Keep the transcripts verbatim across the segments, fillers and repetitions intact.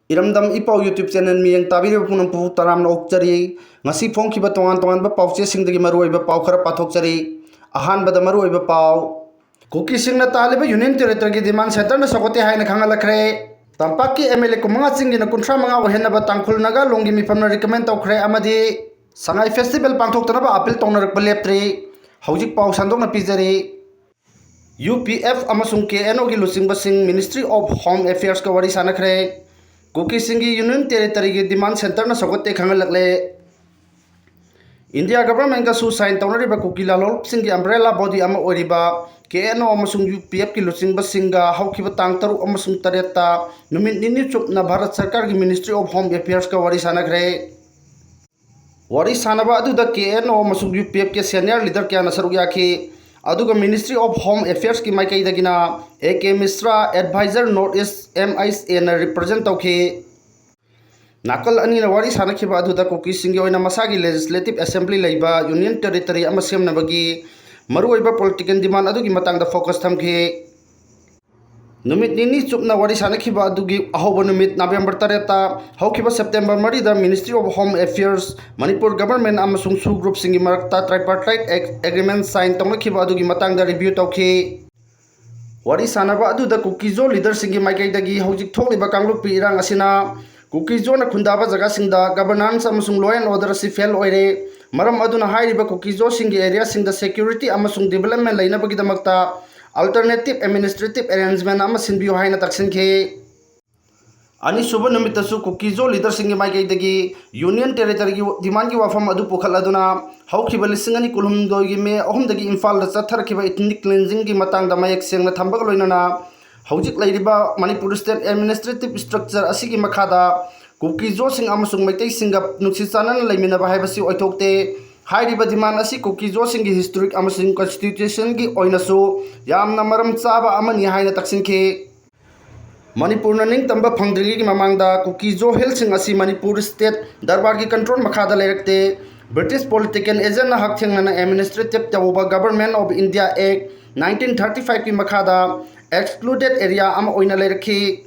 ꯏꯔꯝꯗꯝ ꯏꯄꯥꯎ YouTube channel ꯃꯤꯠꯌꯦꯡ ꯇꯥꯕꯤꯔꯤꯕ ꯄꯨꯝꯅꯃꯛꯄꯨ ꯇꯔꯥꯝꯅ ꯑꯣꯛꯆꯔꯤ꯫ ꯉꯁꯤ ꯐꯣꯡꯈꯤꯕ ꯇꯣꯉꯥꯟ ꯇꯣꯉꯥꯟꯕ ꯄꯥꯎꯆꯦꯁꯤꯡꯗꯒꯤ ꯃꯔꯨꯑꯣꯏꯕ ꯄꯥꯎ ꯈꯔ ꯄꯥꯊꯣꯛꯆꯔꯤ꯫ ꯑꯍꯥꯟꯕꯗ ꯃꯔꯨꯑꯣꯏꯕ ꯄꯥꯎ꯫ ꯀꯨꯀꯤꯁꯤꯡꯅ ꯇꯥꯜꯂꯤꯕ Union Territoryꯒꯤ demand centreꯅ ꯁꯧꯒꯠꯇꯦ ꯍꯥꯏꯅ ꯈꯪꯍꯜꯂꯛꯈ꯭ꯔꯦ꯫ ꯇꯝꯄꯥꯛꯀꯤ MLA ꯀꯨꯟꯃꯉꯥ ꯆꯤꯡꯒꯤꯅ ꯀꯨꯟꯊ꯭ꯔꯥ ꯃꯉꯥ ꯑꯣꯏꯍꯟꯅꯕ ꯇꯥꯡꯈꯨꯜ ꯅꯥꯒꯥ ꯂꯣꯡꯒꯤ ꯃꯤꯐꯝꯅ recommend ꯇꯧꯈ꯭ꯔꯦ ꯑꯃꯗꯤ ꯁꯉꯥꯏ festival ꯄꯥꯡꯊꯣꯛꯇꯅꯕ appeal ꯇꯧꯅꯔꯛꯄ ꯂꯦꯞꯇ꯭ꯔꯤ꯫ ꯍꯧꯖꯤꯛ ꯄꯥꯎ ꯁꯟꯗꯣꯛꯅ ꯄꯤꯖꯔꯤ꯫ UPF ꯑꯃꯁꯨꯡ KNOꯒꯤ ꯂꯨꯆꯤꯡꯕꯁꯤꯡ Ministry of Home Affairsꯀ ꯋꯥꯔꯤ ꯁꯥꯟꯅꯈ꯭ꯔꯦ꯫ ꯀꯨꯀꯤꯁꯤꯡꯒꯤ Union Territoryꯒꯤ demand centreꯅ ꯁꯧꯒꯠꯇꯦ ꯈꯪꯍꯜꯂꯛꯂꯦ꯫ India governmentꯀꯁꯨ sign ꯇꯧꯅꯔꯤꯕ ꯀꯨꯀꯤ ꯂꯥꯂꯣꯡꯁꯤꯡꯒꯤ umbrella body ꯑꯃ ꯑꯣꯏꯔꯤꯕ KNO ꯑꯃꯁꯨꯡ UPFꯀꯤ ꯂꯨꯆꯤꯡꯕꯁꯤꯡꯒ ꯍꯧꯈꯤꯕ ꯇꯥꯡ ꯇꯔꯨꯛ ꯑꯃꯁꯨꯡ ꯇꯔꯦꯠꯇ ꯅꯨꯃꯤꯠ ꯅꯤꯅꯤ ꯆꯨꯞꯅ ꯚꯥꯔꯠ ꯁꯔꯀꯥꯔꯒꯤ Ministry of Home Affairsꯀ ꯋꯥꯔꯤ ꯁꯥꯟꯅꯈ꯭ꯔꯦ꯫ ꯋꯥꯔꯤ ꯁꯥꯟꯅꯕ ꯑꯗꯨꯗ KNO ꯑꯃꯁꯨꯡ UPFꯀꯤ senior leader ꯀꯌꯥꯅ ꯁꯔꯨꯛ ꯌꯥꯈꯤ, ꯑꯗꯨꯒ Ministry of Home Affairsꯀꯤ ꯃꯥꯏꯀꯩꯗꯒꯤꯅ A K Mishra, advisor North East MISAꯅ represent ꯇꯧꯈꯤ꯫ ꯅꯥꯀꯜ ꯑꯅꯤꯅ ꯋꯥꯔꯤ ꯁꯥꯟꯅꯈꯤꯕ ꯑꯗꯨꯗ ꯀꯨꯀꯤꯁꯤꯡꯒꯤ ꯑꯣꯏꯅ ꯃꯁꯥꯒꯤ Legislative Assembly ꯂꯩꯕ Union Territory ꯑꯃ ꯁꯦꯝꯅꯕꯒꯤ ꯃꯔꯨꯑꯣꯏꯕ political demand ꯑꯗꯨꯒꯤ ꯃꯇꯥꯡꯗ focus ꯊꯝꯈꯤ꯫ ꯅꯨꯃꯤꯠ ꯅꯤꯅꯤ ꯆꯨꯞꯅ ꯋꯥꯔꯤ ꯁꯥꯟꯅꯈꯤꯕ ꯑꯗꯨꯒꯤ ꯑꯍꯧꯕ ꯅꯨꯃꯤꯠ November ꯇꯔꯦꯠꯇ, ꯍꯧꯈꯤꯕ September ꯃꯔꯤꯗ Ministry of Home Affairs, Manipur government ꯑꯃꯁꯨꯡ SoO groupꯁꯤꯡꯒꯤ ꯃꯔꯛꯇ tripartite ag-, agreement sign ꯇꯧꯅꯈꯤꯕ ꯑꯗꯨꯒꯤ ꯃꯇꯥꯡꯗ review ꯇꯧꯈꯤ꯫ ꯋꯥꯔꯤ ꯁꯥꯟꯅꯕ ꯑꯗꯨꯗ ꯀꯨꯀꯤꯖꯣ leaderꯁꯤꯡꯒꯤ ꯃꯥꯏꯀꯩꯗꯒꯤ ꯍꯧꯖꯤꯛ ꯊꯣꯛꯂꯤꯕ ꯀꯥꯡꯂꯨꯞꯀꯤ ꯏꯔꯥꯡ ꯑꯁꯤꯅ ꯀꯨꯀꯤꯖꯣꯅ ꯈꯨꯟꯗꯥꯕ ꯖꯒꯥꯁꯤꯡꯗ governance ꯑꯃꯁꯨꯡ law and order ꯑꯁꯤ fail ꯑꯣꯏꯔꯦ, ꯃꯔꯝ ꯑꯗꯨꯅ ꯍꯥꯏꯔꯤꯕ ꯀꯨꯀꯤꯖꯣꯁꯤꯡꯒꯤ areaꯁꯤꯡꯗ security ꯑꯃꯁꯨꯡ development ꯂꯩꯅꯕꯒꯤꯗꯃꯛꯇ alternative administrative arrangement ꯑꯃ ꯁꯤꯟꯕꯤꯌꯨ ꯍꯥꯏꯅ ꯇꯛꯁꯤꯟꯈꯤ꯫ ꯑꯅꯤꯁꯨꯕ ꯅꯨꯃꯤꯠꯇꯁꯨ ꯀꯨꯀꯤꯖꯣ leaderꯁꯤꯡꯒꯤ ꯃꯥꯏꯀꯩꯗꯒꯤ Union Territoryꯒꯤ demandꯒꯤ ꯋꯥꯐꯝ ꯑꯗꯨ ꯄꯨꯈꯠꯂꯗꯨꯅ, ꯍꯧꯈꯤꯕ ꯂꯤꯁꯤꯡ ꯑꯅꯤ ꯀꯨꯟꯍꯨꯝꯗꯣꯏꯒꯤ May ꯑꯍꯨꯝꯗꯒꯤ ꯏꯝꯐꯥꯜꯗ ꯆꯠꯊꯔꯛꯈꯤꯕ ethnic cleansingꯒꯤ ꯃꯇꯥꯡꯗ ꯃꯌꯦꯛ ꯁꯦꯡꯅ ꯊꯝꯕꯒ ꯂꯣꯏꯅꯅ, ꯍꯧꯖꯤꯛ ꯂꯩꯔꯤꯕ ꯃꯅꯤꯄꯨꯔ state administrative structure ꯑꯁꯤꯒꯤ ꯃꯈꯥꯗ ꯀꯨꯀꯤꯖꯣꯁꯤꯡ ꯑꯃꯁꯨꯡ ꯃꯩꯇꯩꯁꯤꯡꯒ ꯅꯨꯡꯁꯤ ꯆꯥꯟꯅꯅ ꯂꯩꯃꯤꯟꯅꯕ ꯍꯥꯏꯕꯁꯤ ꯑꯣꯏꯊꯣꯛꯇꯦ꯫ ꯍꯥꯏꯔꯤꯕ demand ꯑꯁꯤ ꯀꯨꯀꯤꯖꯣꯁꯤꯡꯒꯤ historic ꯑꯃꯁꯨꯡ constitutionꯒꯤ ꯑꯣꯏꯅꯁꯨ ꯌꯥꯝꯅ ꯃꯔꯝ ꯆꯥꯕ ꯑꯃꯅꯤ ꯍꯥꯏꯅ ꯇꯛꯁꯤꯟꯈꯤ꯫ ꯃꯅꯤꯄꯨꯔꯅ ꯅꯤꯡꯇꯝꯕ ꯐꯪꯗ꯭ꯔꯤꯉꯩꯒꯤ ꯃꯃꯥꯡꯗ ꯀꯨꯀꯤꯖꯣ hillꯁꯤꯡ ꯑꯁꯤ ꯃꯅꯤꯄꯨꯔ state ꯗꯔꯕꯥꯔꯒꯤ control ꯃꯈꯥꯗ ꯂꯩꯔꯛꯇꯦ꯫ British political agentꯅ ꯍꯛꯊꯦꯡꯅꯅ administrative ꯇꯧꯕ Government of India Act nineteen thirty fiveꯀꯤ ꯃꯈꯥꯗ excluded area ꯑꯃ ꯑꯣꯏꯅ ꯂꯩꯔꯛꯈꯤ꯫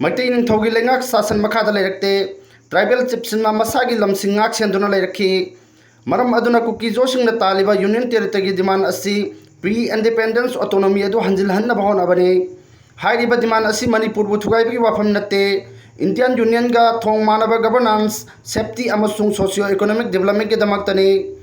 ꯃꯩꯇꯩ ꯅꯤꯡꯊꯧꯒꯤ ꯂꯩꯉꯥꯛ ꯁꯥꯁꯟ ꯃꯈꯥꯗ ꯂꯩꯔꯛꯇꯦ꯫ Tribal chiefꯁꯤꯡꯅ ꯃꯁꯥꯒꯤ ꯂꯝꯁꯤꯡ ꯉꯥꯛ ꯁꯦꯟꯗꯨꯅ ꯂꯩꯔꯛꯈꯤ꯫ ꯃꯔꯝ ꯑꯗꯨꯅ ꯀꯨꯀꯤꯖꯣꯁꯤꯡꯅ ꯇꯥꯜꯂꯤꯕ Union Territoryꯒꯤ demand ꯑꯁꯤ pre-independence autonomy ꯑꯗꯨ ꯍꯟꯖꯤꯜꯍꯟꯅꯕ ꯍꯣꯠꯅꯕꯅꯤ꯫ ꯍꯥꯏꯔꯤꯕ demand ꯑꯁꯤ ꯃꯅꯤꯄꯨꯔꯕꯨ ꯊꯨꯒꯥꯏꯕꯒꯤ ꯋꯥꯐꯝ ꯅꯠꯇꯦ꯫ Indian Unionꯒ ꯊꯣꯡ ꯃꯥꯟꯅꯕ governance, safety ꯑꯃꯁꯨꯡ socio-economic developmentꯀꯤꯗꯃꯛꯇꯅꯤ꯫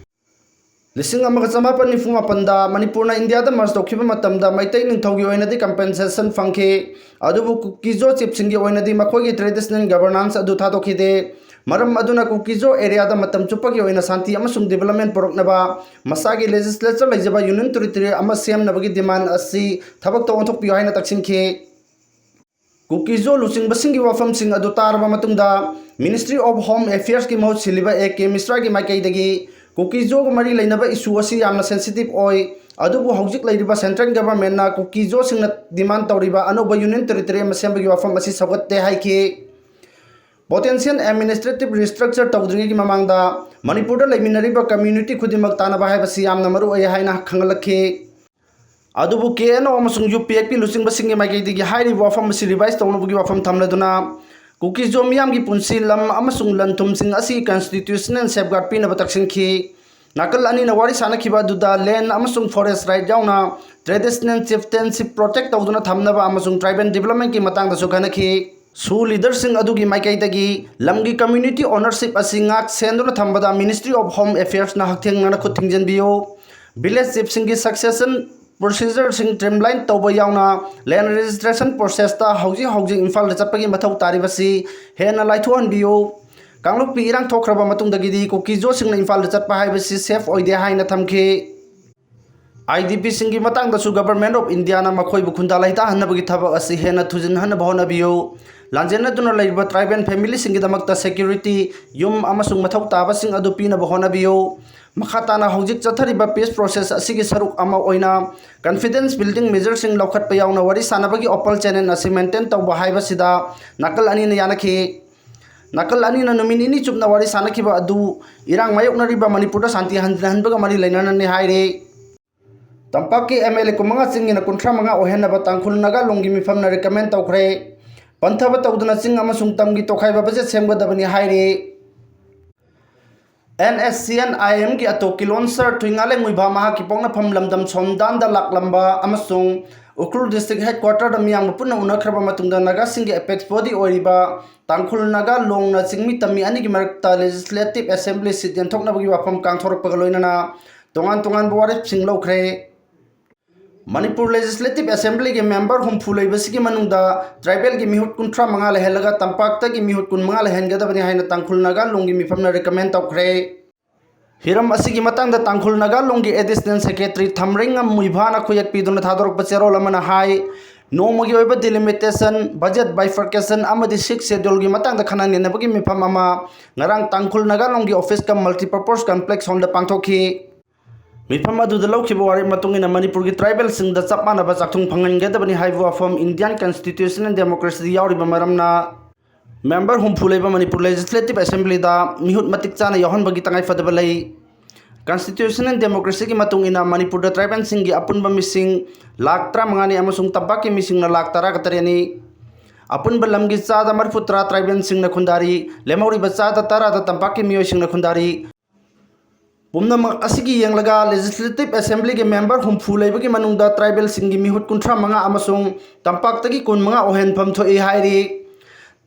ꯂꯤꯁꯤꯡ ꯑꯃꯒ ꯆꯃꯥꯄꯟ ꯅꯤꯐꯨ ꯃꯥꯄꯟꯗ ꯃꯅꯤꯄꯨꯔꯅ ꯏꯟꯗꯤꯌꯥꯗ merge ꯇꯧꯈꯤꯕ ꯃꯇꯝꯗ ꯃꯩꯇꯩ ꯅꯤꯡꯊꯧꯒꯤ ꯑꯣꯏꯅꯗꯤ compensation ꯐꯪꯈꯤ, ꯑꯗꯨꯕꯨ ꯀꯨꯀꯤꯖꯣ chiefꯁꯤꯡꯒꯤ ꯑꯣꯏꯅꯗꯤ ꯃꯈꯣꯏꯒꯤ traditional governance ꯑꯗꯨ ꯊꯥꯗꯣꯛꯈꯤꯗꯦ꯫ ꯃꯔꯝ ꯑꯗꯨꯅ ꯀꯨꯀꯤꯖꯣ areaꯗ ꯃꯇꯝ ꯆꯨꯞꯄꯒꯤ ꯑꯣꯏꯅ ꯁꯥꯟꯇꯤ ꯑꯃꯁꯨꯡ development ꯄꯨꯔꯛꯅꯕ ꯃꯁꯥꯒꯤ legislature ꯂꯩꯖꯕ Union Territory ꯑꯃ ꯁꯦꯝꯅꯕꯒꯤ demand ꯑꯁꯤ ꯊꯕꯛꯇ ꯑꯣꯟꯊꯣꯛꯄꯤꯌꯨ ꯍꯥꯏꯅ ꯇꯛꯁꯤꯟꯈꯤ꯫ ꯀꯨꯀꯤꯖꯣ ꯂꯨꯆꯤꯡꯕꯁꯤꯡꯒꯤ ꯋꯥꯐꯝꯁꯤꯡ ꯑꯗꯨ ꯇꯥꯔꯕ ꯃꯇꯨꯡꯗ Ministry of Home Affairsꯀꯤ ꯃꯍꯨꯠ ꯁꯤꯜꯂꯤꯕ ꯑꯦ ꯀꯦ ꯃꯤꯁ꯭ꯔꯥꯒꯤ ꯃꯥꯏꯀꯩꯗꯒꯤ ꯀꯨꯀꯤꯖꯣꯒ ꯃꯔꯤ ꯂꯩꯅꯕ issue ꯑꯁꯤ ꯌꯥꯝꯅ sensitive ꯑꯣꯏ, ꯑꯗꯨꯕꯨ ꯍꯧꯖꯤꯛ ꯂꯩꯔꯤꯕ central governmentꯅ ꯀꯨꯀꯤꯖꯣꯁꯤꯡꯅ demand ꯇꯧꯔꯤꯕ ꯑꯅꯧꯕ Union Territory ꯑꯃ ꯁꯦꯝꯕꯒꯤ ꯋꯥꯐꯝ ꯑꯁꯤ ꯁꯧꯒꯠꯇꯦ ꯍꯥꯏꯈꯤ꯫ Potential administrative restructure ꯇꯧꯗ꯭ꯔꯤꯉꯩꯒꯤ ꯃꯃꯥꯡꯗ ꯃꯅꯤꯄꯨꯔꯗ ꯂꯩꯃꯤꯟꯅꯔꯤꯕ community ꯈꯨꯗꯤꯡꯃꯛ ꯇꯥꯟꯅꯕ ꯍꯥꯏꯕꯁꯤ ꯌꯥꯝꯅ ꯃꯔꯨ ꯑꯣꯏ ꯍꯥꯏꯅ ꯈꯪꯍꯜꯂꯛꯈꯤ꯫ ꯑꯗꯨꯕꯨ ꯀꯦ ꯑꯦꯟ ꯑꯣ ꯑꯃꯁꯨꯡ ꯌꯨ ꯄꯤ ꯑꯦꯐ ꯀꯤ ꯂꯨꯆꯤꯡꯕꯁꯤꯡꯒꯤ ꯃꯥꯏꯀꯩꯗꯒꯤ ꯍꯥꯏꯔꯤꯕ ꯋꯥꯐꯝ ꯑꯁꯤ revise ꯇꯧꯅꯕꯒꯤ ꯋꯥꯐꯝ ꯊꯝꯂꯗꯨꯅ ꯀꯨꯀꯤꯖꯣ ꯃꯤꯌꯥꯝꯒꯤ ꯄꯨꯟꯁꯤ, ꯂꯝ ꯑꯃꯁꯨꯡ ꯂꯟ ꯊꯨꯝꯁꯤꯡ ꯑꯁꯤ constitutional safeguard ꯄꯤꯅꯕ ꯇꯛꯁꯤꯟꯈꯤ꯫ ꯅꯥꯀꯜ ꯑꯅꯤꯅ ꯋꯥꯔꯤ ꯁꯥꯅꯈꯤꯕ ꯑꯗꯨꯗ land ꯑꯃꯁꯨꯡ forest right ꯌꯥꯎꯅ traditional chieftainship protect ꯇꯧꯗꯨꯅ ꯊꯝꯅꯕ ꯑꯃꯁꯨꯡ tribal developmentꯀꯤ ꯃꯇꯥꯡꯗꯁꯨ ꯈꯟꯅꯈꯤ꯫ ꯁꯨ leaderꯁꯤꯡ ꯑꯗꯨꯒꯤ ꯃꯥꯏꯀꯩꯗꯒꯤ ꯂꯝꯒꯤ community ownership ꯑꯁꯤ ꯉꯥꯛ ꯁꯦꯟꯗꯨꯅ ꯊꯝꯕꯗ Ministry of Home Affairsꯅ ꯍꯛꯊꯦꯡꯅꯅ ꯈꯨꯠ ꯊꯤꯡꯖꯤꯟꯕꯤꯌꯨ꯫ Village chiefꯁꯤꯡꯒꯤ succession procedureꯁꯤꯡ streamline ꯇꯧꯕ ꯌꯥꯎꯅ land registration processꯇ ꯍꯧꯖꯤꯛ ꯍꯧꯖꯤꯛ ꯏꯝꯐꯥꯜꯗ ꯆꯠꯄꯒꯤ ꯃꯊꯧ ꯇꯥꯔꯤꯕꯁꯤ ꯍꯦꯟꯅ ꯂꯥꯏꯊꯣꯛꯍꯟꯕꯤꯌꯨ꯫ ꯀꯥꯡꯂꯨꯞꯀꯤ ꯏꯔꯥꯡ ꯊꯣꯛꯈ꯭ꯔꯕ ꯃꯇꯨꯡꯗꯒꯤꯗꯤ ꯀꯨꯀꯤꯖꯣꯁꯤꯡꯅ ꯏꯝꯐꯥꯜꯗ ꯆꯠꯄ ꯍꯥꯏꯕꯁꯤ safe ꯑꯣꯏꯗꯦ ꯍꯥꯏꯅ ꯊꯝꯈꯤ꯫ ꯑꯥꯏ ꯗꯤ ꯄꯤꯁꯤꯡꯒꯤ ꯃꯇꯥꯡꯗꯁꯨ Government of Indiaꯅ ꯃꯈꯣꯏꯕꯨ ꯈꯨꯟꯗꯥ ꯂꯩꯇꯥꯍꯟꯅꯕꯒꯤ ꯊꯕꯛ ꯑꯁꯤ ꯍꯦꯟꯅ ꯊꯨꯖꯤꯟꯍꯟꯅꯕ ꯍꯣꯠꯅꯕꯤꯌꯨ꯫ ꯂꯥꯟꯖꯦꯟꯅꯗꯨꯅ ꯂꯩꯔꯤꯕ tribal familyꯁꯤꯡꯒꯤꯗꯃꯛꯇ security, ꯌꯨꯝ ꯑꯃꯁꯨꯡ ꯃꯊꯧ ꯇꯥꯕꯁꯤꯡ ꯑꯗꯨ ꯄꯤꯅꯕ ꯍꯣꯠꯅꯕꯤꯌꯨ꯫ ꯃꯈꯥ ꯇꯥꯅ ꯍꯧꯖꯤꯛ ꯆꯠꯊꯔꯤꯕ peace process ꯑꯁꯤꯒꯤ ꯁꯔꯨꯛ ꯑꯃ ꯑꯣꯏꯅ confidence building measureꯁꯤꯡ ꯂꯧꯈꯠꯄ ꯌꯥꯎꯅ ꯋꯥꯔꯤ ꯁꯥꯅꯕꯒꯤ open channel ꯑꯁꯤ maintain ꯇꯧꯕ ꯍꯥꯏꯕꯁꯤꯗ ꯅꯥꯀꯜ ꯑꯅꯤꯅ ꯌꯥꯅꯈꯤ꯫ ꯅꯥꯀꯜ ꯑꯅꯤꯅ ꯅꯨꯃꯤꯠ ꯅꯤꯅꯤ ꯆꯨꯞꯅ ꯋꯥꯔꯤ ꯁꯥꯅꯈꯤꯕ ꯑꯗꯨ ꯏꯔꯥꯡ ꯃꯥꯌꯣꯛꯅꯔꯤꯕ ꯃꯅꯤꯄꯨꯔꯗ ꯁꯥꯟꯇꯤ ꯍꯟꯖꯤꯟꯍꯟꯕꯒ ꯃꯔꯤ ꯂꯩꯅꯅꯅꯤ ꯍꯥꯏꯔꯤ꯫ ꯇꯝꯄꯥꯛꯀꯤ ꯑꯦꯝ ꯑꯦꯜ ꯑꯦ ꯀꯨꯟꯃꯉꯥ ꯆꯤꯡꯒꯤꯅ ꯀꯨꯟꯊ꯭ꯔꯥ ꯃꯉꯥ ꯑꯣꯏꯍꯟꯅꯕ ꯇꯥꯡꯈꯨꯜ ꯅꯥꯒꯥ ꯂꯣꯡꯒꯤ ꯃꯤꯐꯝꯅ recommend ꯇꯧꯈ꯭ꯔꯦ꯫ ꯄꯟꯊꯕ ꯇꯧꯗꯅ ꯆꯤꯡ ꯑꯃꯁꯨꯡ ꯇꯝꯒꯤ ꯇꯣꯈꯥꯏꯕ ꯕꯖꯦꯠ ꯁꯦꯝꯒꯗꯕꯅꯤ ꯍꯥꯏꯔꯤ꯫ ꯑꯦꯟ ꯑꯦꯁ ꯁꯤ ꯑꯦꯟ ꯑꯥꯏ ꯑꯦꯝꯒꯤ ꯑꯇꯣꯛꯀꯤ ꯂꯣꯟꯁꯔ ꯊꯨꯏꯉꯥꯂꯦꯡ ꯃꯨꯏꯚꯥ ꯃꯍꯥꯛꯀꯤ ꯄꯣꯛꯅꯐꯝ ꯂꯝꯗꯝ ꯁꯣꯝꯗꯥꯟꯗ ꯂꯥꯛꯂꯝꯕ ꯑꯃꯁꯨꯡ ꯎꯈ꯭ꯔꯨꯜ ꯗꯤꯁꯇ꯭ꯔꯤꯛ ꯍꯦꯗꯀ꯭ꯋꯥꯇꯔꯗ ꯃꯤꯌꯥꯝꯒ ꯄꯨꯟꯅ ꯎꯅꯈ꯭ꯔꯕ ꯃꯇꯨꯡꯗ ꯅꯥꯒꯥꯁꯤꯡꯒꯤ ꯑꯦꯄꯦꯛꯁ ꯕꯣꯗꯤ ꯑꯣꯏꯔꯤꯕ ꯇꯥꯡꯈꯨꯜ ꯅꯥꯒꯥ ꯂꯣꯡꯅ ꯆꯤꯡꯃꯤ ꯇꯝꯃꯤ ꯑꯅꯤꯒꯤ ꯃꯔꯛꯇ ꯂꯦꯖꯤꯁꯂꯦꯇꯤꯚ ꯑꯦꯁꯦꯝꯕ꯭ꯂꯤ ꯁꯤꯠ ꯌꯦꯟꯊꯣꯛꯅꯕꯒꯤ ꯋꯥꯐꯝ ꯀꯥꯡꯊꯣꯔꯛꯄꯒ ꯂꯣꯏꯅꯅ ꯇꯣꯉꯥꯟ ꯇꯣꯉꯥꯟꯕ ꯋꯥꯔꯦꯞꯁꯤꯡ ꯂꯧꯈ꯭ꯔꯦ꯫ ꯃꯅꯤꯄꯨꯔ ꯂꯦꯖꯤꯁꯂꯦꯇꯤꯚ ꯑꯦꯁꯦꯝꯕ꯭ꯂꯤꯒꯤ ꯃꯦꯝꯕꯔ ꯍꯨꯝꯐꯨ ꯂꯩꯕꯁꯤꯒꯤ ꯃꯅꯨꯡꯗ ꯇ꯭ꯔꯥꯏꯕꯦꯜꯒꯤ ꯃꯤꯍꯨꯠ ꯀꯨꯟꯊ꯭ꯔꯥ ꯃꯉꯥ ꯂꯩꯍꯜꯂꯒ ꯇꯝꯄꯥꯛꯇꯒꯤ ꯃꯤꯍꯨꯠ ꯀꯨꯟ ꯃꯉꯥ ꯂꯩꯍꯟꯒꯗꯕꯅꯤ ꯍꯥꯏꯅ ꯇꯥꯡꯈꯨꯜ ꯅꯥꯒꯥ ꯂꯣꯡꯒꯤ ꯃꯤꯐꯝꯅ ꯔꯤꯀꯃꯦꯟ ꯇꯧꯈ꯭ꯔꯦ꯫ ꯍꯤꯔꯝ ꯑꯁꯤꯒꯤ ꯃꯇꯥꯡꯗ ꯇꯥꯡꯈꯨꯜ ꯅꯥꯒꯥ ꯂꯣꯡꯒꯤ ꯑꯦꯗꯤꯁꯅꯦꯜ ꯁꯦꯀ꯭ꯔꯦꯇꯔꯤ ꯊꯝꯔꯤꯡꯉꯝ ꯃꯨꯏꯚꯥꯅ ꯈꯨꯌꯦꯛ ꯄꯤꯗꯨꯅ ꯊꯥꯗꯣꯔꯛꯄ ꯆꯦꯔꯣꯜ ꯑꯃꯅ ꯍꯥꯏ, ꯅꯣꯡꯃꯒꯤ ꯑꯣꯏꯕ ꯗꯤꯂꯤꯃꯤꯇꯦꯁꯟ, ꯕꯖꯦꯠ ꯕꯥꯏꯐꯔꯀꯦꯁꯟ ꯑꯃꯗꯤ ꯁꯤꯛꯁ ꯁꯦꯗ꯭ꯌꯨꯜꯒꯤ ꯃꯇꯥꯡꯗ ꯈꯟꯅ ꯅꯩꯅꯕꯒꯤ ꯃꯤꯐꯝ ꯑꯃ ꯉꯔꯥꯡ ꯇꯥꯡꯈꯨꯜ ꯅꯥꯒꯥ ꯂꯣꯡꯒꯤ ꯑꯣꯐꯤꯁ ꯀꯝ ꯃꯜꯇꯤꯄꯔꯄꯣꯁ ꯀꯝꯄ꯭ꯂꯦꯛꯁ ꯍꯣꯜꯗ ꯄꯥꯡꯊꯣꯛꯈꯤ꯫ ꯃꯤꯐꯝ ꯑꯗꯨꯗ ꯂꯧꯈꯤꯕ ꯋꯥꯔꯦꯞ ꯃꯇꯨꯡ ꯏꯟꯅ ꯃꯅꯤꯄꯨꯔꯒꯤ ꯇ꯭ꯔꯥꯏꯕꯦꯜꯁꯤꯡꯗ ꯆꯞ ꯃꯥꯟꯅꯕ ꯆꯥꯛꯊꯨꯡ ꯐꯪꯍꯟꯒꯗꯕꯅꯤ ꯍꯥꯏꯕ ꯋꯥꯐꯝ ꯏꯟꯗꯤꯌꯥꯟ ꯀꯟꯁꯇꯤꯇ꯭ꯌꯨꯁꯟ ꯑꯦꯟ ꯗꯦꯃꯣꯀ꯭ꯔꯦꯁꯤꯗ ꯌꯥꯎꯔꯤꯕ ꯃꯔꯝꯅ ꯃꯦꯝꯕꯔ ꯍꯨꯝꯐꯨ ꯂꯩꯕ ꯃꯅꯤꯄꯨꯔ ꯂꯦꯖꯤꯁꯂꯦꯇꯤꯚ ꯑꯦꯁꯦꯝꯕ꯭ꯂꯤꯗ ꯃꯤꯍꯨꯠ ꯃꯇꯤꯛ ꯆꯥꯅ ꯌꯥꯎꯍꯟꯕꯒꯤ ꯇꯉꯥꯏꯐꯗꯕ ꯂꯩ꯫ ꯀꯟꯁꯇꯤꯇ꯭ꯌꯨꯁꯟ ꯑꯦꯟ ꯗꯦꯃꯣꯀ꯭ꯔꯦꯁꯤꯒꯤ ꯃꯇꯨꯡ ꯏꯟꯅ ꯃꯅꯤꯄꯨꯔꯗ ꯇ꯭ꯔꯥꯏꯕꯦꯜꯁꯤꯡꯒꯤ ꯑꯄꯨꯟꯕ ꯃꯤꯁꯤꯡ ꯂꯥꯈ ꯇꯔꯥꯃꯉꯥꯅꯤ ꯑꯃꯁꯨꯡ ꯇꯝꯄꯥꯛꯀꯤ ꯃꯤꯁꯤꯡꯅ ꯂꯥꯈ ꯇꯔꯥꯒ ꯇꯔꯦꯠꯅꯤ꯫ ꯑꯄꯨꯟꯕ ꯂꯝꯒꯤ ꯆꯥꯗ ꯃꯔꯤꯐꯨ ꯇꯔꯥ ꯇ꯭ꯔꯥꯏꯕꯦꯜꯁꯤꯡꯅ ꯈꯨꯟꯗꯥꯔꯤ꯫ ꯂꯦꯝꯍꯧꯔꯤꯕ ꯆꯥꯗ ꯇꯔꯥꯗ ꯇꯝꯄꯥꯛꯀꯤ ꯃꯤꯑꯣꯏꯁꯤꯡꯅ ꯈꯨꯟꯗꯥꯔꯤ꯫ ꯄꯨꯝꯅꯃꯛ ꯑꯁꯤꯒꯤ ꯌꯦꯡꯂꯒ ꯂꯦꯖꯤꯁꯂꯦꯇꯤꯚ ꯑꯦꯁꯦꯝꯕ꯭ꯂꯤꯒꯤ ꯃꯦꯝꯕꯔ ꯍꯨꯝꯐꯨ ꯂꯩꯕꯒꯤ ꯃꯅꯨꯡꯗ ꯇ꯭ꯔꯥꯏꯕꯦꯜꯁꯤꯡꯒꯤ ꯃꯤꯍꯨꯠ ꯀꯨꯟꯊ꯭ꯔꯥ ꯃꯉꯥ ꯑꯃꯁꯨꯡ ꯇꯝꯄꯥꯛꯇꯒꯤ ꯀꯨꯟ ꯃꯉꯥ ꯑꯣꯏꯍꯟꯐꯝ ꯊꯣꯛꯏ ꯍꯥꯏꯔꯤ꯫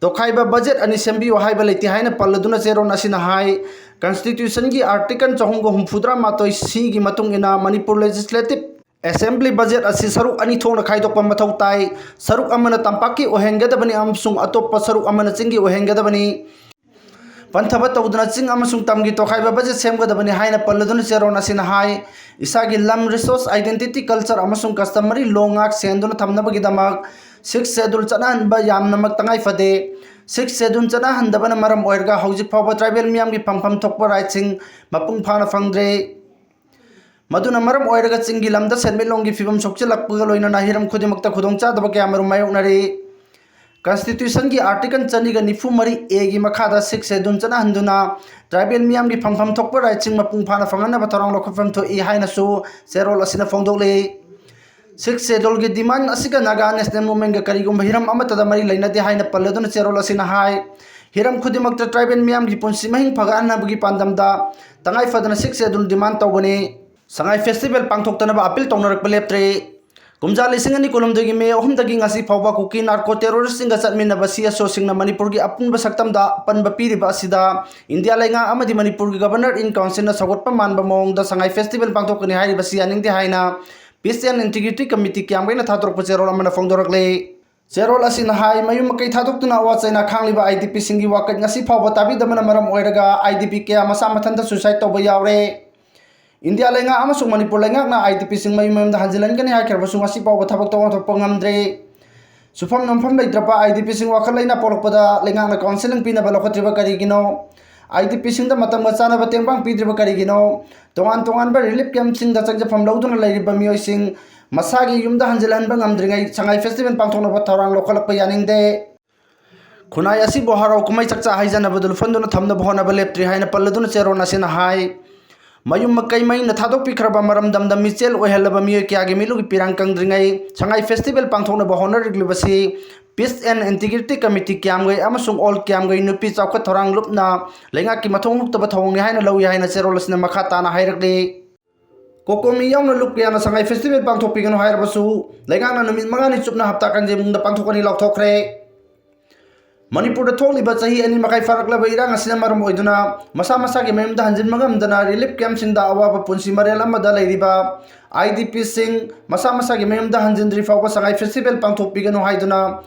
ꯇꯣꯈꯥꯏꯕ ꯕꯖꯦꯠ ꯑꯅꯤ ꯁꯦꯝꯕꯤꯌꯨ ꯍꯥꯏꯕ ꯂꯩꯇꯦ ꯍꯥꯏꯅ ꯄꯜꯂꯗꯨꯅ ꯆꯦꯔꯣꯜ ꯑꯁꯤꯅ ꯍꯥꯏ, ꯀꯟꯁꯇꯤꯇ꯭ꯌꯨꯁꯟꯒꯤ ꯑꯥꯔꯇꯤꯀꯜ ꯆꯍꯨꯝꯒ ꯍꯨꯝꯐꯨꯇꯔꯥ ꯃꯥꯊꯣꯏ ꯁꯤꯒꯤ ꯃꯇꯨꯡ ꯏꯟꯅ ꯃꯅꯤꯄꯨꯔ ꯂꯦꯖꯤꯁꯂꯦꯇꯤꯚ ꯑꯦꯁꯦꯝꯕ꯭ꯂꯤ ꯕꯖꯦꯠ ꯑꯁꯤ ꯁꯔꯨꯛ ꯑꯅꯤ ꯊꯣꯛꯅ ꯈꯥꯏꯗꯣꯛꯄ ꯃꯊꯧ ꯇꯥꯏ꯫ ꯁꯔꯨꯛ ꯑꯃꯅ ꯇꯝꯄꯥꯛꯀꯤ ꯑꯣꯏꯍꯟꯒꯗꯕꯅꯤ ꯑꯃꯁꯨꯡ ꯑꯇꯣꯞꯄ ꯁꯔꯨꯛ ꯑꯃꯅ ꯆꯤꯡꯒꯤ ꯑꯣꯏꯍꯟꯒꯗꯕꯅꯤ꯫ ꯄꯟꯊꯕ ꯇꯧꯗꯅ ꯆꯤꯡ ꯑꯃꯁꯨꯡ ꯇꯝꯒꯤ ꯇꯣꯈꯥꯏꯕ ꯕꯖꯦꯠ ꯁꯦꯝꯒꯗꯕꯅꯤ ꯍꯥꯏꯅ ꯄꯜꯂꯗꯨꯅ ꯆꯦꯔꯣꯜ ꯑꯁꯤꯅ ꯍꯥꯏ, ꯏꯁꯥꯒꯤ ꯂꯝ, ꯔꯤꯁꯣꯔꯁ, ꯑꯥꯏꯗꯦꯟꯇꯤꯇꯤ, ꯀꯜꯆꯔ ꯑꯃꯁꯨꯡ ꯀꯁꯇꯃꯔꯤ ꯂꯣ ꯉꯥꯛ ꯁꯦꯟꯗꯨꯅ ꯊꯝꯅꯕꯒꯤꯗꯃꯛ ꯁꯤꯛꯁ ꯁꯦꯗ꯭ꯌꯨꯜ ꯆꯠꯅꯍꯟꯕ ꯌꯥꯝꯅꯃꯛ ꯇꯉꯥꯏ ꯐꯗꯦ꯫ ꯁꯤꯛꯁ ꯁꯦꯗ꯭ꯌꯨꯜ ꯆꯠꯅꯍꯟꯗꯕꯅ ꯃꯔꯝ ꯑꯣꯏꯔꯒ ꯍꯧꯖꯤꯛ ꯐꯥꯎꯕ ꯇ꯭ꯔꯥꯏꯕꯦꯜ ꯃꯤꯌꯥꯝꯒꯤ ꯐꯪꯐꯝ ꯊꯣꯛꯄ ꯔꯥꯏꯠꯁꯤꯡ ꯃꯄꯨꯡ ꯐꯥꯅ ꯐꯪꯗ꯭ꯔꯦ꯫ ꯃꯗꯨꯅ ꯃꯔꯝ ꯑꯣꯏꯔꯒ ꯆꯤꯡꯒꯤ ꯂꯝꯗ ꯁꯦꯟꯃꯤꯠꯂꯣꯟꯒꯤ ꯐꯤꯕꯝ ꯁꯣꯛꯆꯤꯜꯂꯛꯄꯒ ꯂꯣꯏꯅꯅ ꯍꯤꯔꯝ ꯈꯨꯗꯤꯡꯃꯛꯇ ꯈꯨꯗꯣꯡꯆꯥꯗꯕ ꯀꯌꯥꯃꯔꯨꯝ ꯃꯥꯌꯣꯛꯅꯔꯤ꯫ ꯀꯟꯁꯇꯤꯇ꯭ꯌꯨꯁꯟꯒꯤ ꯑꯥꯔꯇꯤꯀꯜ ꯆꯅꯤꯒ ꯅꯤꯐꯨ ꯃꯔꯤ ꯑꯦꯒꯤ ꯃꯈꯥꯗ ꯁꯤꯛꯁ ꯁꯦꯗ꯭ꯌꯨꯜ ꯆꯠꯅꯍꯟꯗꯨꯅ ꯇ꯭ꯔꯥꯏꯕꯦꯜ ꯃꯤꯌꯥꯝꯒꯤ ꯐꯪꯐꯝ ꯊꯣꯛꯄ ꯔꯥꯏꯠꯁꯤꯡ ꯃꯄꯨꯡ ꯐꯥꯅ ꯐꯪꯍꯟꯅꯕ ꯊꯧꯔꯥꯡ ꯂꯧꯈꯠꯐꯝ ꯊꯣꯛꯏ ꯍꯥꯏꯅꯁꯨ ꯆꯦꯔꯣꯜ ꯑꯁꯤꯅ ꯐꯣꯡꯗꯣꯛꯂꯤ꯫ Sixth Scheduleꯒꯤ demand ꯑꯁꯤꯒ Naga National Movementꯒ ꯀꯔꯤꯒꯨꯝꯕ ꯍꯤꯔꯝ ꯑꯃꯠꯇꯗ ꯃꯔꯤ ꯂꯩꯅꯗꯦ ꯍꯥꯏꯅ ꯄꯜꯂꯗꯨꯅ ꯆꯦꯔꯣꯜ ꯑꯁꯤꯅ ꯍꯥꯏ, ꯍꯤꯔꯝ ꯈꯨꯗꯤꯡꯃꯛꯇ tribal ꯃꯤꯌꯥꯝꯒꯤ ꯄꯨꯟꯁꯤ ꯃꯍꯤꯡ ꯐꯒꯠꯍꯟꯅꯕꯒꯤ ꯄꯥꯟꯗꯝꯗ ꯇꯉꯥꯏ ꯐꯗꯅ Sixth Schedule demand ꯇꯧꯕꯅꯤ꯫ ꯁꯉꯥꯏ festival ꯄꯥꯡꯊꯣꯛꯇꯅꯕ appeal ꯇꯧꯅꯔꯛꯄ ꯂꯦꯞꯇ꯭ꯔꯤ꯫ ꯀꯨꯝꯖꯥ ꯂꯤꯁꯤꯡ ꯑꯅꯤ ꯀꯨꯟꯍꯨꯝꯗꯣꯏꯒꯤ May ꯑꯍꯨꯝꯗꯒꯤ ꯉꯁꯤ ꯐꯥꯎꯕ ꯀꯨꯀꯤ narco terroristꯁꯤꯡꯒ ꯆꯠꯃꯤꯟꯅꯕ CSOꯁꯤꯡꯅ ꯃꯅꯤꯄꯨꯔꯒꯤ ꯑꯄꯨꯟꯕ ꯁꯛꯇꯝꯗ ꯑꯄꯟꯕ ꯄꯤꯔꯤꯕ ꯑꯁꯤꯗ ꯏꯟꯗꯤꯌꯥ ꯂꯩꯉꯥꯛ ꯑꯃꯗꯤ ꯃꯅꯤꯄꯨꯔꯒꯤ Governor in Councilꯅ ꯁꯧꯒꯠꯄ ꯃꯥꯟꯕ ꯃꯑꯣꯡꯗ ꯁꯉꯥꯏ festival ꯄꯥꯡꯊꯣꯛꯀꯅꯤ ꯍꯥꯏꯔꯤꯕꯁꯤ ꯌꯥꯅꯤꯡꯗꯦ ꯍꯥꯏꯅ Peace and Integrity Committee ꯀꯤꯌꯥꯝꯒꯩꯅ ꯊꯥꯗꯣꯔꯛꯄ ꯆꯦꯔꯣꯜ ꯑꯃꯅ ꯐꯣꯡꯗꯣꯔꯛꯂꯤ꯫ ꯆꯦꯔꯣꯜ ꯑꯁꯤꯅ ꯍꯥꯏ, ꯃꯌꯨꯝ ꯃꯀꯩ ꯊꯥꯗꯣꯛꯇꯨꯅ ꯑꯋꯥ ꯆꯩꯅꯥ ꯈꯥꯡꯂꯤꯕ IDPꯁꯤꯡꯒꯤ ꯋꯥꯀꯠ ꯉꯁꯤ ꯐꯥꯎꯕ ꯇꯥꯕꯤꯗꯕꯅ ꯃꯔꯝ ꯑꯣꯏꯔꯒ IDP ꯀꯌꯥ ꯃꯁꯥ ꯃꯊꯟꯇ suicide ꯇꯧꯕ ꯌꯥꯎꯔꯦ꯫ ꯏꯟꯗꯤꯌꯥ ꯂꯩꯉꯥꯛ ꯑꯃꯁꯨꯡ ꯃꯅꯤꯄꯨꯔ ꯂꯩꯉꯥꯛꯅ IDPꯁꯤꯡ ꯃꯌꯨꯝ ꯃꯌꯨꯝꯗ ꯍꯟꯖꯤꯜꯍꯟꯒꯅꯤ ꯍꯥꯏꯈ꯭ꯔꯕꯁꯨ ꯉꯁꯤ ꯐꯥꯎꯕ ꯊꯕꯛ ꯇꯧꯐꯝ ꯊꯣꯛꯄ ꯉꯝꯗ꯭ꯔꯦ꯫ ꯁꯨꯐꯝ ꯅꯣꯝꯐꯝ ꯂꯩꯇ꯭ꯔꯕ IDPꯁꯤꯡ ꯋꯥꯈꯜ ꯂꯩꯅꯥ ꯄꯣꯛꯂꯛꯄꯗ ꯂꯩꯉꯥꯛꯅ counselling ꯄꯤꯅꯕ ꯂꯧꯈꯠꯇ꯭ꯔꯤꯕ ꯀꯔꯤꯒꯤꯅꯣ? IDPꯁꯤꯡꯗ ꯃꯇꯝꯒ ꯆꯥꯅꯕ ꯇꯦꯡꯕꯥꯡ ꯄꯤꯗ꯭ꯔꯤꯕ ꯀꯔꯤꯒꯤꯅꯣ? ꯇꯣꯉꯥꯟ ꯇꯣꯉꯥꯟꯕ relief campꯁꯤꯡꯗ ꯆꯪꯖꯐꯝ ꯂꯧꯗꯨꯅ ꯂꯩꯔꯤꯕ ꯃꯤꯑꯣꯏꯁꯤꯡ ꯃꯁꯥꯒꯤ ꯌꯨꯝꯗ ꯍꯟꯖꯤꯜꯍꯟꯕ ꯉꯝꯗ꯭ꯔꯤꯉꯩ ꯁꯉꯥꯏ festival ꯄꯥꯡꯊꯣꯛꯅꯕ ꯊꯧꯔꯥꯡ ꯂꯧꯈꯠꯂꯛꯄ ꯌꯥꯅꯤꯡꯗꯦ꯫ ꯈꯨꯟꯅꯥꯏ ꯑꯁꯤꯕꯨ ꯍꯔꯥꯎ ꯀꯨꯝꯍꯩ ꯆꯥꯛꯆꯥ ꯍꯩꯖꯅꯕꯗ ꯂꯨꯞꯍꯟꯗꯨꯅ ꯊꯝꯅꯕ ꯍꯣꯠꯅꯕ ꯂꯦꯞꯇ꯭ꯔꯤ ꯍꯥꯏꯅ ꯄꯜꯂꯗꯨꯅ ꯆꯦꯔꯣꯜ ꯑꯁꯤꯅ ꯍꯥꯏ, ꯃꯌꯨꯝ ꯃꯀꯩ ꯃꯩꯅ ꯊꯥꯗꯣꯛꯄꯤꯈ꯭ꯔꯕ ꯃꯔꯝꯗꯝꯗ ꯃꯤꯆꯦꯜ ꯑꯣꯏꯍꯜꯂꯕ ꯃꯤꯑꯣꯏ ꯀꯌꯥꯒꯤ ꯃꯤꯠꯂꯨꯒꯤ ꯄꯤꯔꯥꯡ ꯀꯪꯗ꯭ꯔꯤꯉꯩ ꯁꯉꯥꯏ festival ꯄꯥꯡꯊꯣꯛꯅꯕ ꯍꯣꯠꯅꯔꯤꯕꯁꯤ Peace and Integrity Committee ꯀꯤꯌꯥꯝꯒꯩ ꯑꯃꯁꯨꯡ All ꯀꯤꯌꯥꯝꯒꯩ ꯅꯨꯄꯤ ꯆꯥꯎꯈꯠ ꯊꯧꯔꯥꯡ ꯂꯨꯞꯅ ꯂꯩꯉꯥꯛꯀꯤ ꯃꯊꯧ ꯍꯨꯛꯇꯕ ꯊꯧꯑꯣꯡꯅꯤ ꯍꯥꯏꯅ ꯂꯧꯏ ꯍꯥꯏꯅ ꯆꯦꯔꯣꯜ ꯑꯁꯤꯅ ꯃꯈꯥ ꯇꯥꯅ ꯍꯥꯏꯔꯛꯂꯤ꯫ ꯀꯣꯀꯣꯃꯤ ꯌꯥꯎꯅ ꯂꯨꯞ ꯀꯌꯥꯅ ꯁꯉꯥꯏ festival ꯄꯥꯡꯊꯣꯛꯄꯤꯒꯅꯨ ꯍꯥꯏꯔꯕꯁꯨ ꯂꯩꯉꯥꯛꯅ ꯅꯨꯃꯤꯠ ꯃꯉꯥꯅꯤ ꯆꯨꯞꯅ ꯍꯞꯇꯥ ꯀꯥꯡꯖꯩꯕꯨꯡꯗ ꯄꯥꯡꯊꯣꯛꯀꯅꯤ ꯂꯥꯎꯊꯣꯛꯈ꯭ꯔꯦ꯫ ꯃꯅꯤꯄꯨꯔꯗ ꯊꯣꯛꯂꯤꯕ ꯆꯍꯤ ꯑꯅꯤ ꯃꯈꯥꯏ ꯐꯥꯔꯛꯂꯕ ꯏꯔꯥꯡ ꯑꯁꯤꯅ ꯃꯔꯝ ꯑꯣꯏꯗꯨꯅ ꯃꯁꯥ ꯃꯁꯥꯒꯤ ꯃꯌꯨꯝꯗ ꯍꯟꯖꯤꯟꯕ ꯉꯝꯗꯅ relief campꯁꯤꯡꯗ ꯑꯋꯥꯕ ꯄꯨꯟꯁꯤ ꯃꯔꯦꯜ ꯑꯃꯗ ꯂꯩꯔꯤꯕ IDPꯁꯤꯡ ꯃꯁꯥ ꯃꯁꯥꯒꯤ ꯃꯌꯨꯝꯗ ꯍꯟꯖꯤꯟꯗ꯭ꯔꯤ ꯐꯥꯎꯕ ꯁꯉꯥꯏ festival ꯄꯥꯡꯊꯣꯛꯄꯤꯒꯅꯨ ꯍꯥꯏꯗꯨꯅ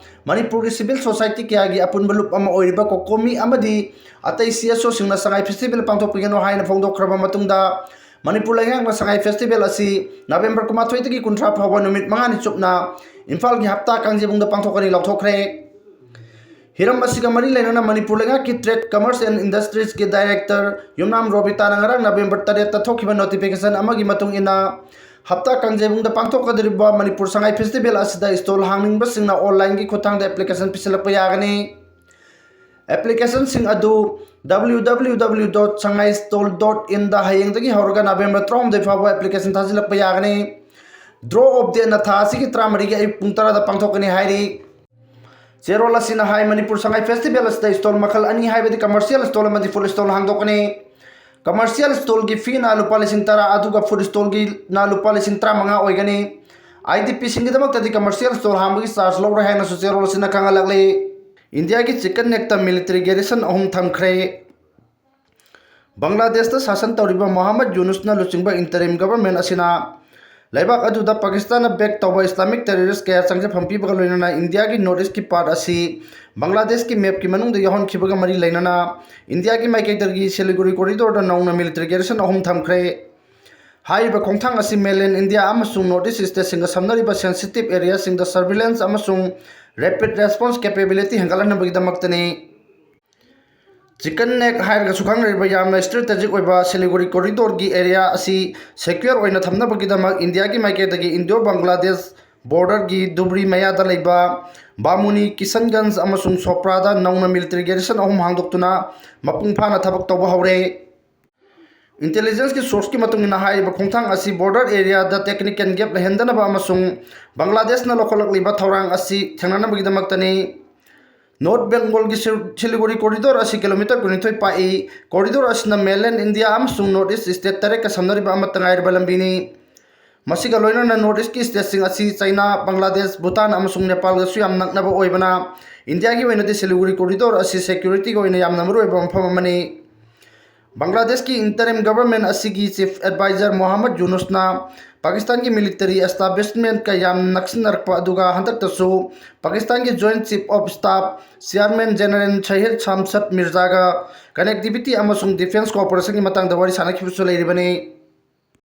ꯃꯅꯤꯄꯨꯔꯒꯤ civil society ꯀꯌꯥꯒꯤ ꯑꯄꯨꯟꯕ ꯂꯨꯞ ꯑꯃ ꯑꯣꯏꯔꯤꯕ ꯀꯣꯀꯣꯃꯤ ꯑꯃꯗꯤ ꯑꯇꯩ CSOꯁꯤꯡꯅ ꯁꯉꯥꯏ festival ꯄꯥꯡꯊꯣꯛꯄꯤꯒꯅꯨ ꯍꯥꯏꯅ ꯐꯣꯡꯗꯣꯛꯈ꯭ꯔꯕ ꯃꯇꯨꯡꯗ ꯃꯅꯤꯄꯨꯔ ꯂꯩꯉꯥꯛꯅ ꯁꯉꯥꯏ festival ꯑꯁꯤ November ꯀꯨꯟꯃꯥꯊꯣꯏꯗꯒꯤ ꯀꯨꯟꯊ꯭ꯔꯥ ꯐꯥꯎꯕ ꯅꯨꯃꯤꯠ ꯃꯉꯥꯅꯤ ꯆꯨꯞꯅ ꯏꯝꯐꯥꯜꯒꯤ ꯍꯞꯇꯥ ꯀꯥꯡꯖꯩꯕꯨꯡꯗ ꯄꯥꯡꯊꯣꯛꯀꯅꯤ ꯂꯥꯎꯊꯣꯛꯈ꯭ꯔꯦ꯫ ꯍꯤꯔꯝ ꯑꯁꯤꯒ ꯃꯔꯤ ꯂꯩꯅꯅ ꯃꯅꯤꯄꯨꯔ ꯂꯩꯉꯥꯛꯀꯤ Trade, Commerce and Industriesꯀꯤ director ꯌꯨꯝꯅꯥꯝ ꯔꯣꯕꯤꯇꯥꯅ ꯉꯔꯥꯡ November ꯇꯔꯦꯠꯇ ꯊꯣꯛꯈꯤꯕ notification ꯑꯃꯒꯤ ꯃꯇꯨꯡ ꯏꯟꯅ ꯍꯞꯇꯥ ꯀꯥꯡꯖꯩꯕꯨꯡꯗ ꯄꯥꯡꯊꯣꯛꯀꯗꯧꯔꯤꯕ ꯃꯅꯤꯄꯨꯔ ꯁꯉꯥꯏ festival ꯑꯁꯤꯗ stall ꯍꯥꯡꯅꯤꯡꯕꯁꯤꯡꯅ onlineꯒꯤ ꯈꯨꯠꯊꯥꯡꯗ application ꯄꯤꯁꯤꯜꯂꯛꯄ ꯌꯥꯒꯅꯤ꯫ Applicationꯁꯤꯡ ꯑꯗꯨ www.sangaistall.inꯗ ꯍꯌꯦꯡꯗꯒꯤ ꯍꯧꯔꯒ November ꯇꯔꯥꯍꯨꯝꯗꯣꯏ ꯐꯥꯎꯕ application ꯊꯥꯖꯤꯜꯂꯛꯄ ꯌꯥꯒꯅꯤ꯫ Draw of Day ꯅ ꯊꯥ ꯑꯁꯤꯒꯤ ꯇꯔꯥꯃꯔꯤꯒꯤ ꯑꯌꯨꯛ ꯄꯨꯡ ꯇꯔꯥꯗ ꯄꯥꯡꯊꯣꯛꯀꯅꯤ ꯍꯥꯏꯔꯤ꯫ ꯆꯦꯔꯣꯜ ꯑꯁꯤꯅ ꯍꯥꯏ, ꯃꯅꯤꯄꯨꯔ ꯁꯉꯥꯏ ꯐꯦꯁꯇꯤꯚꯦꯜ ꯑꯁꯤꯗ ꯁ꯭ꯇꯣꯜ ꯃꯈꯜ ꯑꯅꯤ, ꯍꯥꯏꯕꯗꯤ ꯀꯃꯔꯁꯤꯌꯦꯜ ꯁ꯭ꯇꯣꯜ ꯑꯃꯗꯤ ꯐꯨꯗ ꯁ꯭ꯇꯣꯜ ꯍꯥꯡꯗꯣꯛꯀꯅꯤ꯫ ꯀꯃꯔꯁꯤꯌꯦꯜ ꯁ꯭ꯇꯣꯜꯒꯤ ꯐꯤꯅ ꯂꯨꯄꯥ ꯂꯤꯁꯤꯡ ꯇꯔꯥ, ꯑꯗꯨꯒ ꯐꯨꯗ ꯁ꯭ꯇꯣꯜꯒꯤꯅ ꯂꯨꯄꯥ ꯂꯤꯁꯤꯡ ꯇꯔꯥꯃꯉꯥ ꯑꯣꯏꯒꯅꯤ꯫ ꯑꯥꯏ ꯗꯤ ꯄꯤꯁꯤꯡꯒꯤꯗꯃꯛꯇꯗꯤ ꯀꯃꯔꯁꯤꯌꯦꯜ ꯁ꯭ꯇꯣꯜ ꯍꯥꯡꯕꯒꯤ ꯆꯥꯔꯖ ꯂꯧꯔꯣꯏ ꯍꯥꯏꯅꯁꯨ ꯆꯦꯔꯣꯜ ꯑꯁꯤꯅ ꯈꯪꯍꯜꯂꯛꯂꯤ꯫ ꯏꯟꯗꯤꯌꯥꯒꯤ ꯆꯤꯀꯟ ꯅꯦꯛꯇ ꯃꯤꯂꯤꯇꯔꯤ ꯒꯦꯔꯤꯁꯟ ꯑꯍꯨꯝ ꯊꯝꯈ꯭ꯔꯦ꯫ ꯕꯪꯒ꯭ꯂꯥꯗꯦꯁꯇ ꯁꯥꯁꯟ ꯇꯧꯔꯤꯕ ꯃꯣꯍꯥꯃꯗ ꯌꯨꯅꯨꯁꯅ ꯂꯨꯆꯤꯡꯕ ꯏꯟꯇꯔꯤꯝ ꯒꯚꯔꯟꯃꯦꯟꯠ ꯑꯁꯤꯅ ꯂꯩꯕꯥꯛ ꯑꯗꯨꯗ ꯄꯥꯀꯤꯁꯇꯥꯟꯅ ꯕꯦꯛ ꯇꯧꯕ ꯏꯁꯂꯥꯃꯤꯛ ꯇꯦꯔꯣꯔꯤꯁ꯭ꯠ ꯀꯌꯥ ꯆꯪꯖꯐꯝ ꯄꯤꯕꯒ ꯂꯣꯏꯅꯅ ꯏꯟꯗꯤꯌꯥꯒꯤ ꯅꯣꯔꯠ ꯏꯁ꯭ꯠꯀꯤ ꯄꯥꯔꯠ ꯑꯁꯤ ꯕꯪꯒ꯭ꯂꯥꯗꯦꯁꯀꯤ ꯃꯦꯞꯀꯤ ꯃꯅꯨꯡꯗ ꯌꯥꯎꯍꯟꯈꯤꯕꯒ ꯃꯔꯤ ꯂꯩꯅꯅ ꯏꯟꯗꯤꯌꯥꯒꯤ ꯃꯥꯏꯀꯩꯗꯒꯤ ꯁꯤꯂꯤꯒꯨꯔꯤ ꯀꯣꯔꯤꯗꯣꯔꯗ ꯅꯧꯅ ꯃꯤꯂꯤꯇꯔꯤ ꯒꯦꯔꯤꯁꯟ ꯑꯍꯨꯝ ꯊꯝꯈ꯭ꯔꯦ꯫ ꯍꯥꯏꯔꯤꯕ ꯈꯣꯡꯊꯥꯡ ꯑꯁꯤ ꯃꯦꯟꯂꯦꯟ ꯏꯟꯗꯤꯌꯥ ꯑꯃꯁꯨꯡ ꯅꯣꯔꯠ ꯏꯁ꯭ꯠ ꯁ꯭ꯇꯦꯠꯁꯤꯡꯒ ꯁꯝꯅꯔꯤꯕ ꯁꯦꯟꯁꯤꯇꯤꯚ ꯑꯦꯔꯤꯌꯥꯁꯤꯡꯗ ꯁꯔꯚꯤꯂꯦꯟꯁ ꯑꯃꯁꯨꯡ ꯔꯦꯄꯤꯗ ꯔꯦꯁꯄꯣꯟꯁ ꯀꯦꯄꯦꯕꯤꯂꯤꯇꯤ ꯍꯦꯟꯒꯠꯍꯟꯅꯕꯒꯤꯗꯃꯛꯇꯅꯤ꯫ ꯆꯤꯀꯟ ꯅꯦꯛ ꯍꯥꯏꯔꯒꯁꯨ ꯈꯪꯅꯔꯤꯕ ꯌꯥꯝꯅ ꯁ꯭ꯇ꯭ꯔꯦꯇꯦꯖꯤꯛ ꯑꯣꯏꯕ ꯁꯤꯂꯤꯒꯨꯔꯤ ꯀꯣꯔꯤꯗꯣꯔꯒꯤ ꯑꯦꯔꯤꯌꯥ ꯑꯁꯤ ꯁꯦꯀ꯭ꯌꯣꯔ ꯑꯣꯏꯅ ꯊꯝꯅꯕꯒꯤꯗꯃꯛ ꯏꯟꯗꯤꯌꯥꯒꯤ ꯃꯥꯏꯀꯩꯗꯒꯤ ꯏꯟꯗꯤꯌꯣ ꯕꯪꯒ꯭ꯂꯥꯗꯦꯁ ꯕꯣꯔꯗꯔꯒꯤ ꯙꯨꯕ꯭ꯔꯤ ꯃꯌꯥꯗ ꯂꯩꯕ ꯕꯥꯃꯨꯅꯤ, ꯀꯤꯁꯟꯒꯟꯖ ꯑꯃꯁꯨꯡ ꯁꯣꯄ꯭ꯔꯥꯗ ꯅꯧꯅ ꯃꯤꯂꯤꯇꯔꯤ ꯒꯦꯔꯤꯁꯟ ꯑꯍꯨꯝ ꯍꯥꯡꯗꯣꯛꯇꯨꯅ ꯃꯄꯨꯡ ꯐꯥꯅ ꯊꯕꯛ ꯇꯧꯕ ꯍꯧꯔꯦ꯫ ꯏꯟꯇꯦꯂꯤꯖꯦꯟꯁꯀꯤ ꯁꯣꯔꯁꯀꯤ ꯃꯇꯨꯡ ꯏꯟꯅ, ꯍꯥꯏꯔꯤꯕ ꯈꯣꯡꯊꯥꯡ ꯑꯁꯤ ꯕꯣꯔꯗꯔ ꯑꯦꯔꯤꯌꯥꯗ ꯇꯦꯛꯅꯤꯀꯦꯜ ꯒꯦꯞ ꯂꯩꯍꯟꯗꯅꯕ ꯑꯃꯁꯨꯡ ꯕꯪꯒ꯭ꯂꯥꯗꯦꯁꯅ ꯂꯧꯈꯠꯂꯛꯂꯤꯕ ꯊꯧꯔꯥꯡ ꯑꯁꯤ ꯊꯦꯡꯅꯅꯕꯒꯤꯗꯃꯛꯇꯅꯤ꯫ ꯅꯣꯔꯠ ꯕꯦꯡꯒꯣꯜꯒꯤ ꯁꯤꯜ-, ꯁꯤꯂꯤꯒꯨꯔꯤ ꯀꯣꯔꯤꯗꯣꯔ ꯑꯁꯤ ꯀꯤꯂꯣꯃꯤꯇꯔ ꯀꯨꯟꯅꯤꯊꯣꯏ ꯄꯥꯛꯏ꯫ ꯀꯣꯔꯤꯗꯣꯔ ꯑꯁꯤꯅ ꯃꯦꯟꯂꯦꯟ ꯏꯟꯗꯤꯌꯥ ꯑꯃꯁꯨꯡ ꯅꯣꯔꯠ ꯏꯁ꯭ꯠ ꯁ꯭ꯇꯦꯠ ꯇꯔꯦꯠꯀ ꯁꯝꯅꯔꯤꯕ ꯑꯃꯠꯇ ꯉꯥꯏꯔꯕ ꯂꯝꯕꯤꯅꯤ꯫ ꯃꯁꯤꯒ ꯂꯣꯏꯅꯅ ꯅꯣꯔꯠ ꯏꯁ꯭ꯠꯀꯤ ꯁ꯭ꯇꯦꯠꯁꯤꯡ ꯑꯁꯤ ꯆꯥꯏꯅꯥ, ꯕꯪꯒ꯭ꯂꯥꯗꯦꯁ, ꯚꯨꯇꯥꯟ ꯑꯃꯁꯨꯡ ꯅꯦꯄꯥꯜꯒꯁꯨ ꯌꯥꯝ ꯅꯛꯅꯕ ꯑꯣꯏꯕꯅ ꯏꯟꯗꯤꯌꯥꯒꯤ ꯑꯣꯏꯅꯗꯤ ꯁꯤꯂꯤꯒꯨꯔꯤ ꯀꯣꯔꯤꯗꯣꯔ ꯑꯁꯤ ꯁꯦꯀ꯭ꯌꯨꯔꯤꯇꯤꯒꯤ ꯑꯣꯏꯅ ꯌꯥꯝꯅ ꯃꯔꯨꯑꯣꯏꯕ ꯃꯐꯝ ꯑꯃꯅꯤ꯫ ꯕꯪꯒ꯭ꯂꯥꯗꯦꯁꯀꯤ ꯏꯟꯇꯔꯤꯝ ꯒꯚꯔꯟꯃꯦꯟꯠ ꯑꯁꯤꯒꯤ ꯆꯤꯐ ꯑꯦꯗꯚꯥꯏꯖꯔ ꯃꯣꯍꯥꯃꯗ ꯌꯨꯅꯨꯁꯅ ꯄꯥꯀꯤꯁꯇꯥꯟꯒꯤ ꯃꯤꯂꯤꯇꯔꯤ ꯑꯦꯁꯇꯥꯕ꯭ꯂꯤꯁꯃꯦꯟꯠꯀ ꯌꯥꯝꯅ ꯅꯛꯁꯤꯟꯅꯔꯛꯄ ꯑꯗꯨꯒ ꯍꯟꯗꯛꯇꯁꯨ ꯄꯥꯀꯤꯁꯇꯥꯟꯒꯤ joint chief of staff chairman general Shahid Shamshad ꯃꯤꯔꯖꯥꯒ ꯀꯅꯦꯛꯇꯤꯚꯤꯇꯤ ꯑꯃꯁꯨꯡ ꯗꯤꯐꯦꯟꯁ ꯀꯣꯑꯣꯄꯔꯦꯁꯟꯒꯤ ꯃꯇꯥꯡꯗ ꯋꯥꯔꯤ ꯁꯥꯅꯈꯤꯕꯁꯨ ꯂꯩꯔꯤꯕꯅꯤ꯫